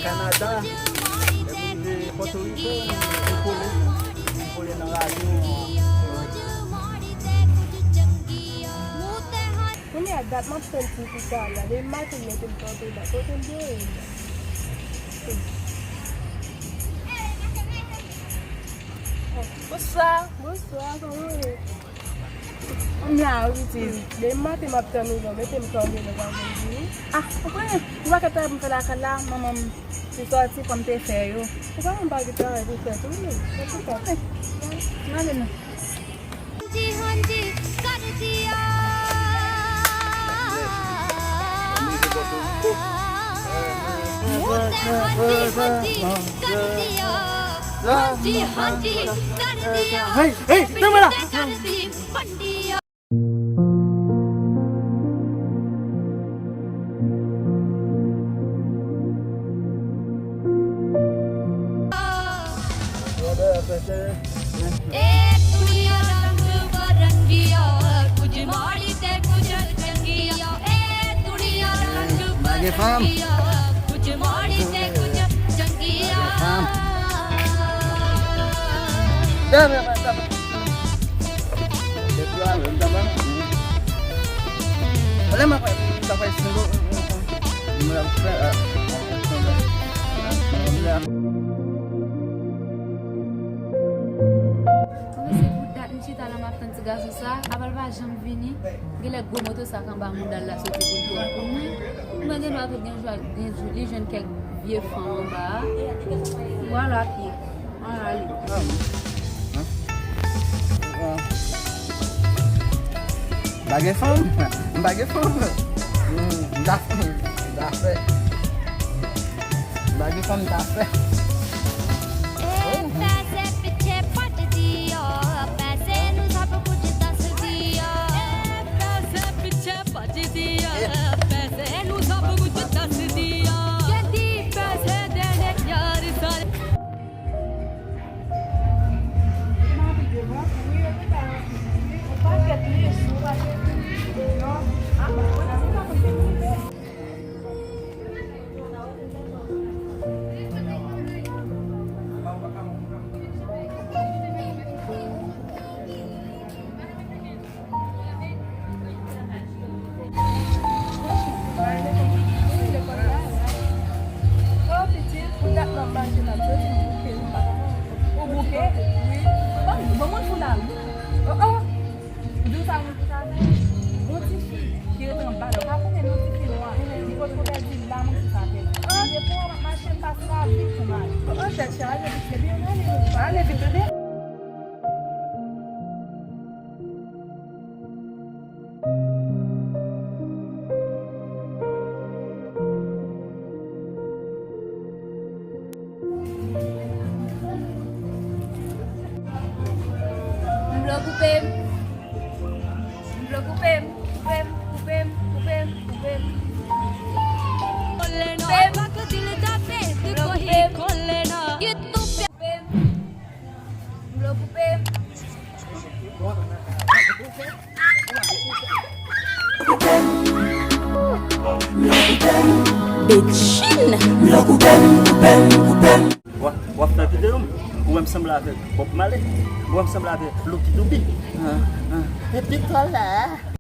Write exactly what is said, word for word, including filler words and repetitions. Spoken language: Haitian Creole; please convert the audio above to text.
Kanada, lè m rive Pòtoriko, m kole, m kole nan radyo. Kounye a dat m ap tann ti fi sa la, depi maten mete m kanpe la, kote l dwe ye? Bonswa. Bonswa, kòman w ye? M la wi pitit. Depi maten m ap tann ou la, mete m kanpe la, pa janm vini. Ah, ou konnen, ou pa konn travay pou m fè lakay la, manman m te sòti, fò m te fè yo. Ou pa konn pa gen travay pou fè tou, non? Mwen konnen. M ale non. ਹਾਂਜੀ ਹਾਂਜੀ ਕਰ ਦਿਆ ਮੂੰਹ ਤੇ ਹਾਂਜੀ ਹਾਂਜੀ ਕਰ ਦਿਆ ਹਾਂਜੀ ਹਾਂਜੀ ਕਰ ਦਿਆ Hey, hey, ਤੂੰ ਮੇਰਾ ਕਰਦੀ ਵੰਡੀਆ ਏ ਕੁੜੀਆਂ ਰੰਗ ਬਰੰਗੀਆਂ ਕੁਝ ਮਾੜੀ ਤੇ ਕੁਝ ਚੰਗੀਆਂ ਏ ਕੁੜੀਆਂ ਰੰਗ ਬਰੰਗੀਆਂ ਕੁਝ ਮਾੜੀ ਤੇ ਕੁਝ ਚੰਗੀਆਂ Lè m ap fè, m ta fè single. Mwen ap fè, Mwen se pou dat m chita la m ap tann ti gason sa, apa l pa janm vini. Genlè gwo moto sa k anba mouda l la soti pou l pran pou mwen. Mwen gen dwa tou gen jwa, gen, li jwenn kèk vye fanm anba a. Vwala pye. Ann ale. M pa gen fanm. M pa gen fanm. M ta, m ta fè. M pa gen fanm, m ta fè. ਏ ਪੈਸੇ ਪਿੱਛੇ ਭੱਜਦੀ ਆ ਪੈਸੇ ਨੂੰ ਸਭ ਕੁਝ ਦੱਸਦੀ ਆ ਏ ਪੈਸੇ ਪਿੱਛੇ ਭੱਜਦੀ ਆ ਪੈਸੇ ਨੂੰ ਸਭ ਕੁਝ ਦੱਸਦੀ ਆ ਕਹਿੰਦੀ ਪੈਸੇ ਦੇ ਨੇ ਯਾਰ ਸਾਰੇ Ou bouke? Wi. Ban, ban mwen fout la wi. Oh, oh. Ou di w sa moun pou sa fè? Yon ti fi ki rete anba la. Ou pa konnen non ti fi nwa. Li potko pèdi lam sou sa tèt. Li te pou w ap mache l pase la vit pou mal. Oh, tèt chaje, vit se byen ale. Ale vit tande. M vle w koupe m. M vle w koupe m, koupe m, koupe m, koupe m, koupe m. Kole non, pa ke dil da pe, de kohi kole non. Koupe m. M vle w koupe m. Bitchin. W ap, w ap fè videyo m? Ou wè m sanble avèk Bob Marley? Ou wè m sanble avèk Lucky Dube? Ah, ah. Epi kola.